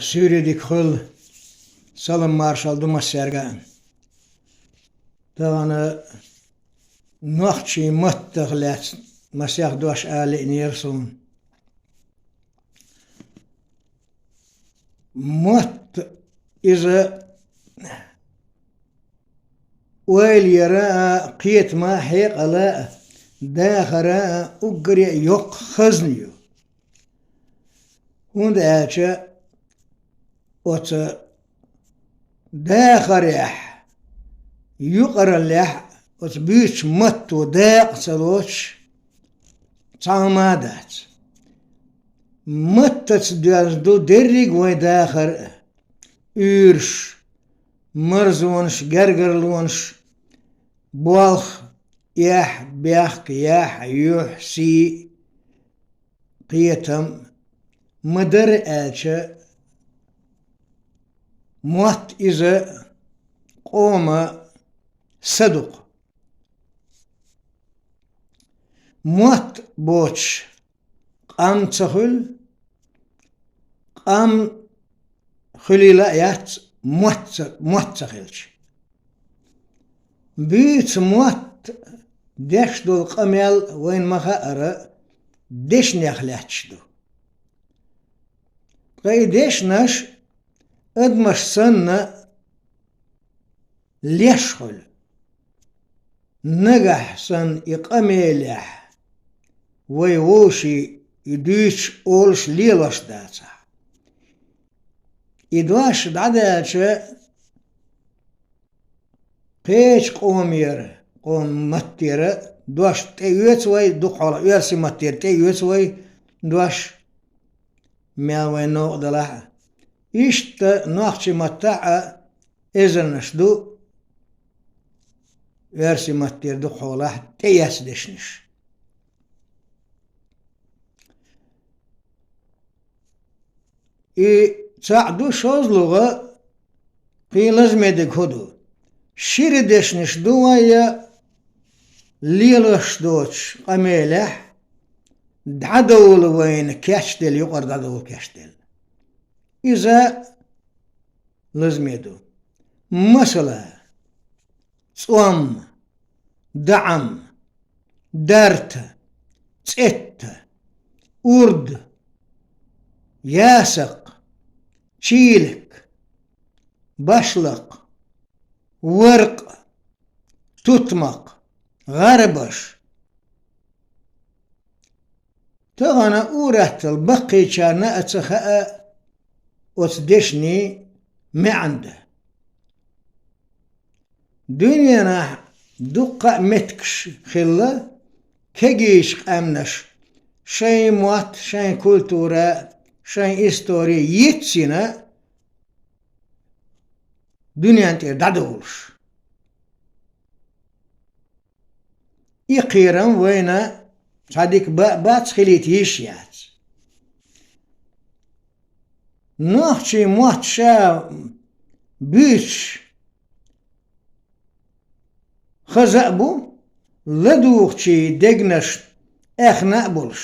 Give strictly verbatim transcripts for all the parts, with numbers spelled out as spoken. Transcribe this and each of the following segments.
Суьйре дика хуьлда, салам-маршалла ду массаьрга а. Тахана нохчийн маттах лаьцна масех дош ала лиънера суна. Мотт иза ойла яра а, кхетама а, хьекъала а, дахара а уггаре а йоккха хазна ю. ХӀунда аьлча оцу дахарехь, юкъараллехь, оцу буьйцучу матто дакъа ца лоцуш цхьа хӀума а дац. Маттаца доьзна ду дерриг а вайн дахар а: уьйраш, марзонаш, гергарлонаш, болх, эхь, бехк, яхь, юьхь, сий, кхетам. Ма-дарра аьлча, мотт иза къоман са ду-кх. Мотт боцуш къам ца хуьлу, къам хуьлийла а яц мотт ца, мотт ца хилча. Буьйцу мотт деш долу къамел вайна ма-хаъара дешнех лаьтташ ду. Ткъа и дешнаш адамаш санна леш хуьлу. Нагахь санна и къамелехь вай вовшийн и дуьйцуш, олуш, лелош дацахь. И дош дӀадаьлча, кхечу къомера, къоман маттера дош тӀеоьцу вай, дукха хьолахь оьрсийн маттера тӀеоьцу вай дош, мел вайн новкъа далахь а. Иштта нохчийн маттахь а эзарнаш ду оьрсийн маттера дукха хьолахь тӀеэцна дешнаш. И цхьаъ ду, шозлагӀа, кхин лазаме дерг хӀун ду? Шира дешнаш ду вайн лелош доцуш къамелехь дӀадовла вайна кечделла, юкъара дӀадовла кечделла. Иза лазаме ду. Масала, цӀом, даӀам, дарта, цӀетта, урд, ясакх, чийлакх, башлакх, варкъа, тутмакх, гӀарбаш. Тахана ур-атталла баккхийчарна а ца хаьа оцу дешнийн маьӀна дан. Дуьненахь дуккха а меттигаш хилла, кегийчу къаьмнаша шайн мотт, шайн культура, шайн истори йицйина дуьнен тӀера дӀадовлуш. И кхерам вайна цхьа дика ба-, бац, хилийта йиш яц. Нохчийн мотт ша буьйцуш хаза а бу, ладугӀучийн дегнаш аьхна а болуш,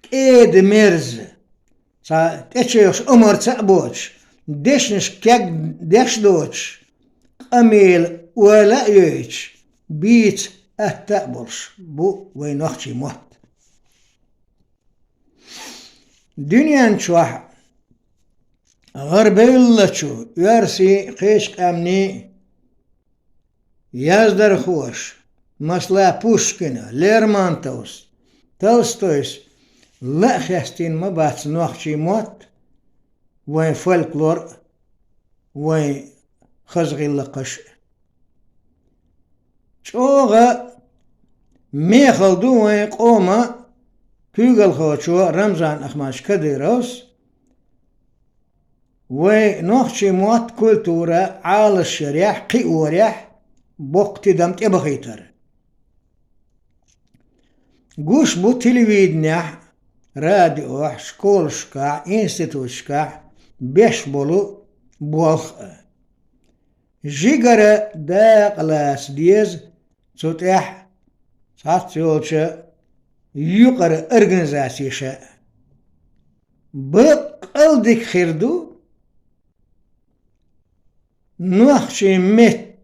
кӀеда-мерза, цхьа тӀечуьйхуш омарца а боцуш, дешнаш кег деш доцуш, къамелан ойла а йойтуш, бийца атта а болуш бу вайн нохчийн мотт. Дуьнен чохь гӀарабевллачу оьрсийн, кхечу къаьмнийн яздархоша, масала, Пушкина, Лермонтовс, Толстойс ла а хестийна ма бац нохчийн мотт, вайн фольклор а, вайн хаза гӀиллакхаш а. ЧӀогӀа мехала ду вайн къоман куьйгалхочо Рамзан Ахматович Кадыровс вайн нохчийн мотт, культура Ӏалашъярехь, кхиорехь боккха тидам тӀебахийтар. Гуш бу телевиденехь, радиохь, школашкахь, институташкахь беш болу болх а. Жигара дакъа лаца деза цу тӀехь цхьацца йолчу юкъара организацеша. Баккъал дика хир ду, нохчийн мет-,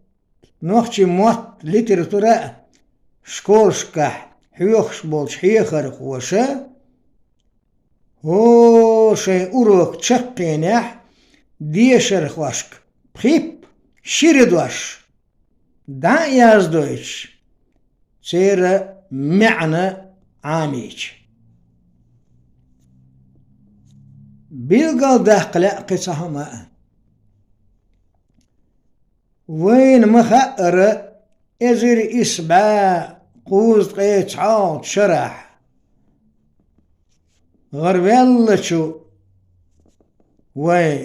нохчийн мотт, литература школашкахь хьоьхуш болчу хьехархоша хӀо шайн урок чаккхенехь дешархошка пхип-шира дош дӀа а яздойтуш, церан маьӀна Ӏамийча. Билгалдаккха лаьа кхин цхьа хӀума а. Вайна ма хаьара, эзар исс бӀе кхузткъе цхьоалгӀачу шарахь гӀарваьллачу вайн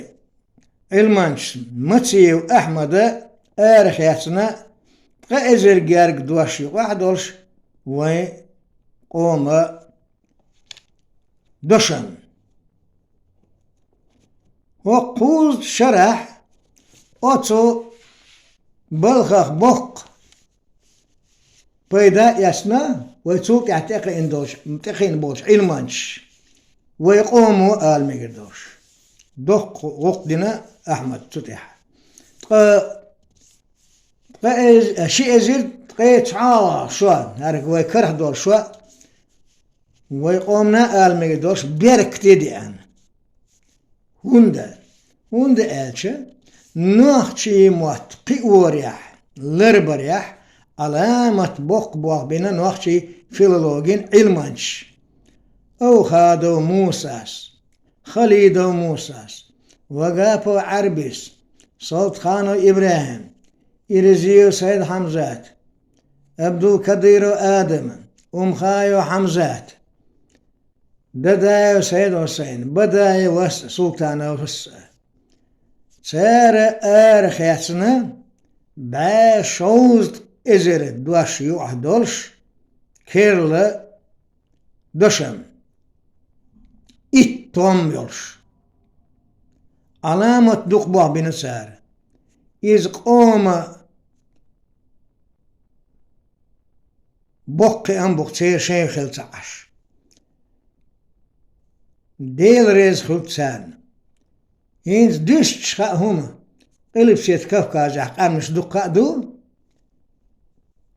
Ӏилманча Мациев Ахьмада арахецна ткъа эзар герга дош юкъахь долуш вайн къоман дошам. ХӀокху кхузткъа шарахь оцу балхах боккха пайда а эцна, вай цул тӀаьхьа тӀекхиъна долчу, тӀекхиъна болчу Ӏилманчаш, вай къомо ала мегар долуш. Доккха гӀуллакх дина Ахьмада цу тӀехь. Ткъа, ткъа эз-, ши эзар ткъе цхьоалгӀа шо, хӀара вай карахь долу шо, вай къомана ала мегар долуш беркате деана. ХӀунда? ХӀунда аьлча, нохчийн мотт кхиорехь, ларбарехь Ӏаламат боккха болх бина нохчийн филологийн Ӏилманчаша: Овхадов Мусас, Халидов Мусас, Вагапов Ӏарбис, Салтханов ИбрахӀим, Ирзиев Сайд-Хьамзат, Абдулкадыров Адам, Умхаев Хьамзат, Дадаев Сайд-Хьусайн, Бадаев Султанов. Цара арахецна бӀе шовзткъа эзар дош юкъахь долуш керла дошам, итт том йолуш. Ӏаламат дукха болх бина цара. Иза къоман боккха кхиам бу-кх церан шайн хила ца Ӏаш. Дела реза хуьлда царна. ХӀинца дуьстича хаьа хӀума, Къилбаседа Кавказехь къаьмнаш дуккха а ду,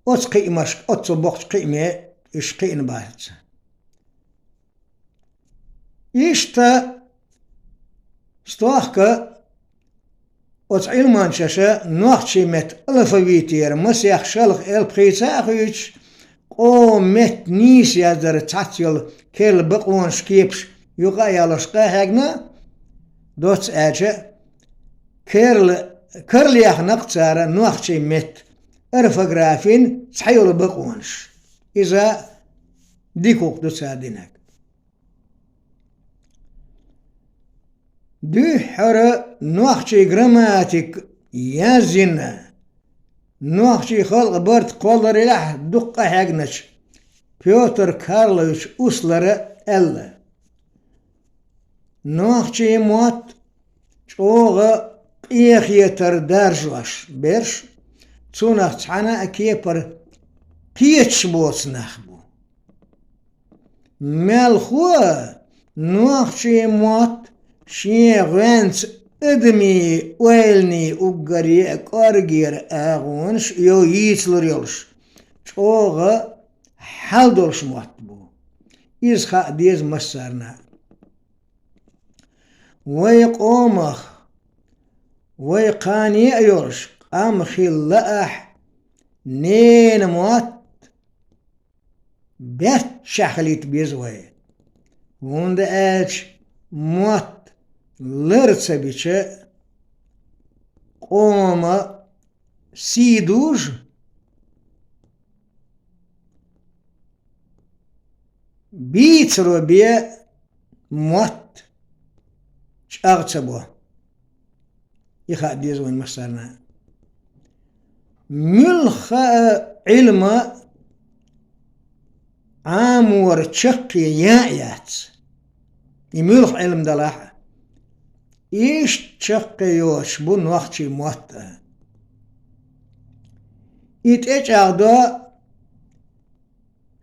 оцу кхиамашка, оццул боккхачу кхиаме уьш кхиъна бац. Иштта стохка оцу Ӏилманчаша нохчийн меттан алфавитера масех шалха элп хийца а хуьйцуш, къоман меттан нийса яздаран цхьацца йолу керла бакъонаш, кепаш юкъа а ялош къахьегна, доцца аьлча, керла, карлаяьхна-кх цара нохчийн меттан орфографин цхьайолу бакъонаш. Иза дика гӀуллакх ду цара динарг. Дуьххьара нохчийн грамматика яздина, нохчийн халкъан барт кхолларалехь дукха къахьегначу Пётр Карлович Услара аьлла: нохчийн мотт чӀогӀа къехетар даржош берш, цунах цхьана а кепара кхеташ боцу нах бу. Мелхо а нохчийн мотт шен гӀоьнца адамийн ойланийн уггаре а кӀоргера агӀонаш йо йийцалур йолуш, чӀогӀа хьал долуш мотт бу. Иза хаа деза массарна а. Вай къомах, вай кхане а йолуш, къам хилла ахь, ненан мотт баьччехь хилийта беза вай. ХӀунда аьлча мотт лар ца бича, къоман сий дужу, бийцаро бен мотт чӀагӀ ца бо. И хаа деза вайн массарна а. Муьлхха а Ӏилма Ӏамор чаккхе ян а яц. И муьлхха Ӏилма далахь а, иштта чаккхе йоцуш бу нохчийн мотт а. И тӀечӀагӀдо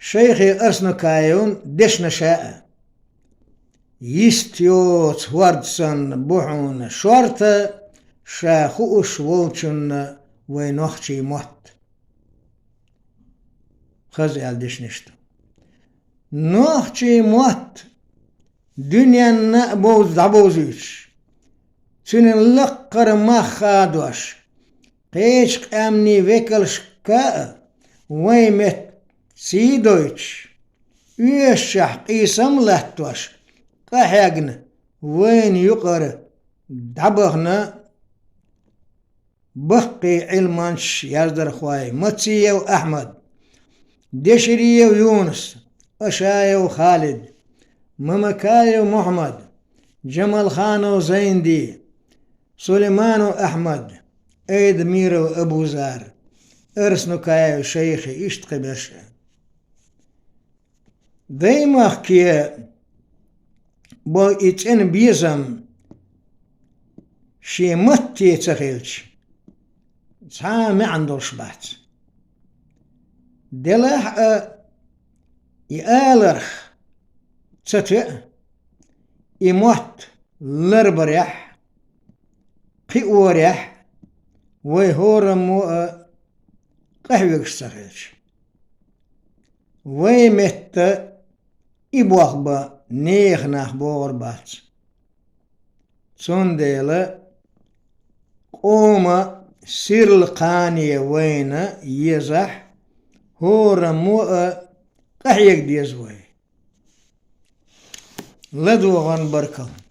шайхе Арснукаевн дешнаша а. Йист йоцу хӀорд санна бу хьуна шорта, ша хууш волчунна вай нохчий мотт. Хаза аьлла дешнаш да. Нохчий мотт дуьненна а бовз-, дӀабовзуьйтуш, цуьнан лакхара мах хадош, кхечу къаьмнийн векалшка а вайн меттан сий дойтуш, оьшучохь къийсам а латтош, къахьегна вайна юкъара дӀабахана баккхий Ӏилманчаш, яздархой: Мациев Ахьмад, Дешириев Юнус, Ашаев Халид, Мамакаев Мухьаммад, Джамалханов Зайнди, Сулейманов Ахьмад, Айдамиров Абузар, Арснукаев Шайхи, иштта кхин берш а. Даймахке болу и цӀена безам шен матте ца хилча, цхьа а маьӀна долуш бац. Делахь а, и аларх ца тоьа, и мотт ларбарехь, кхиорехь вай хӀораммо а къахьоьгуш ца хилча. Вай метта и болх бан нехан нах богӀур бац. Цундела къоман сирла кхане вайна езахь, хӀораммо а къахьега деза вай. ЛадогӀан баркалла.